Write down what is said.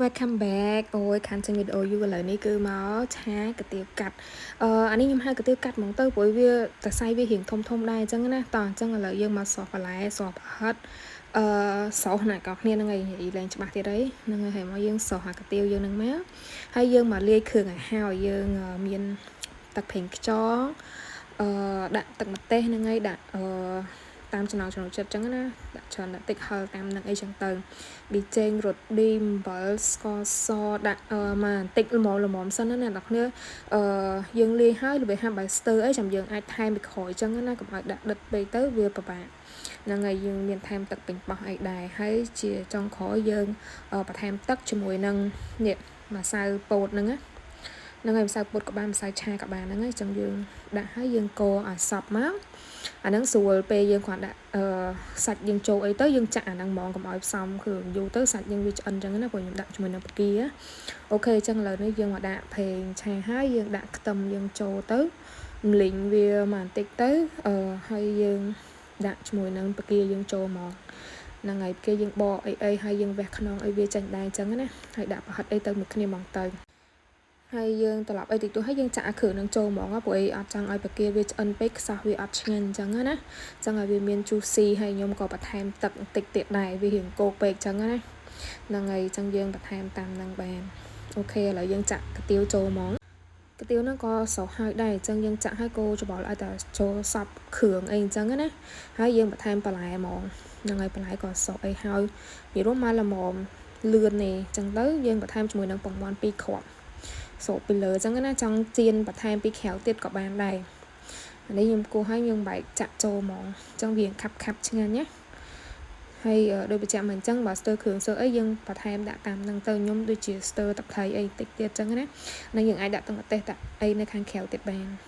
Welcome back. អូយខានចេញវីដេអូយូរឥឡូវនេះគឺមកឆាកាទៀវកាត់អានេះខ្ញុំហៅកាទៀវកាត់ហ្មងទៅព្រោះវាតសៃវារៀងធំធំដែរអញ្ចឹងណាតោះអញ្ចឹងឥឡូវយើងមកសោះបន្លែសោះប្រហិតអឺសោះណាកោគ្នាហ្នឹងឯងនិយាយលែងច្បាស់ទៀតអីហ្នឹងហើយមកយើងសោះអាកាទៀវយើងហ្នឹងមកហើយយើងមកលាយគ្រឿងឲ្យហើយយើងមានទឹកប្រេងខ្យងដាក់ទឹកម្ទេសហ្នឹងហើយដាក់តាមចំណង់ចំណូលចិត្តចឹងណាដាក់ច្រើនដាក់តិចហឹរតាមនឹងអីចឹងទៅប៊ីចេងរ៉ូឌីអំបិលស្ករសដាក់មកបន្តិចល្មមល្មមសិនណាអ្នកនរគ្នាអឺយើងលាយហើយរបៀបហាបាយស្ទើអីចាំយើងអាចថែមពីក្រោយចឹងណាកុំឲ្យដាក់ដិតពេកទៅវាពិបាកហ្នឹងហើយយើងមានថែមទឹកពេញបោះអីដែរហើយជាចុងក្រោយយើងបន្ថែមទឹកជាមួយនឹងនេះម្សៅពោតហ្នឹងណាហ្នឹងហើយម្សៅពោតក៏បានម្សៅឆាក៏បានហ្នឹងហើយចឹងយើងដាក់ហើយយើងកូរឲ្យសព្វមកអាហ្នឹងស្រួលពេលយើងគ្រាន់ដាក់អឺសាច់យើងចូលអីទៅយើងចាក់អាហ្នឹងហ្មងកុំឲ្យផ្សំគ្រឿងយូរទៅសាច់យើងវាឆ្អិនចឹងណាព្រោះខ្ញុំដាក់ជាមួយនឹងបង្គា OK ចឹងឥឡូវនេះយើងមកដាក់ប្រេងឆាហើយយើងដាក់ខ្ទឹមយើងចូលទៅម្លីងវាមកបន្តិចទៅអឺហើយយើងដាក់ជាមួយនឹងបង្គាយើងចូលមកហ្នឹងហើយគេយើងបកអីអីហើយយើងវះខ្នងអីវាចាញ់ដែរអញ្ចឹងណាហើយដាក់ប្រហិតអីទៅមួយគ្នាហ្មងទៅហើយយើងត្រឡប់អីតិចតួចហើយយើងចាក់អាគ្រឿងនឹងចូលហ្មងព្រោះអីអត់ចង់ឲ្យបង្គាវាឆ្អិនពេកខ្សោះវាអត់ឆ្ងាញ់អញ្ចឹងណាចង់ឲ្យវាមាន juicy ហើយខ្ញុំក៏បន្ថែមទឹកបន្តិចទៀតដែរវារៀងគោកពេកអញ្ចឹងណាហ្នឹងហើយអញ្ចឹងយើងបន្ថែមតាមនឹងបាន OK ឥឡូវយើងចាក់កាទៀវចូលហ្មងកាទៀវហ្នឹងក៏ស្រស់ហើយដែរអញ្ចឹងយើងចាក់ហើយកូរច្បល់ឲ្យតែចូលសព្វគ្រឿងអីអញ្ចឹងណាហើយយើងបន្ថែមបន្លែហ្មងហ្នឹងហើយបន្លែក៏ស្រស់អីហើយនិយាយរួមមកល្មមលឿនទេអញ្ចឹងទៅយើងបន្ថែមជាមួយនឹងពងមាន់2គ្រាប់ស្រោបពីលើអញ្ចឹងណាចង់ចៀនបន្ថែមពីក្រៅទៀតក៏បានដែរអានេះខ្ញុំគោះឲ្យយើងបែកចាក់ចូលហ្មងអញ្ចឹងវាខាប់ខាប់ឆ្ងាញ់ណាហើយដោយបញ្ជាក់មកអញ្ចឹងបើស្ទើរគ្រឿងស្ទើរអីយើងបន្ថែមដាក់តាមនឹងទៅខ្ញុំដូចជាស្ទើរទឹកត្រីអីតិចទៀតអញ្ចឹងណានឹងយើងអាចដាក់ទឹកម្ទេសដាក់អីនៅខាងក្រៅទៀតបាន។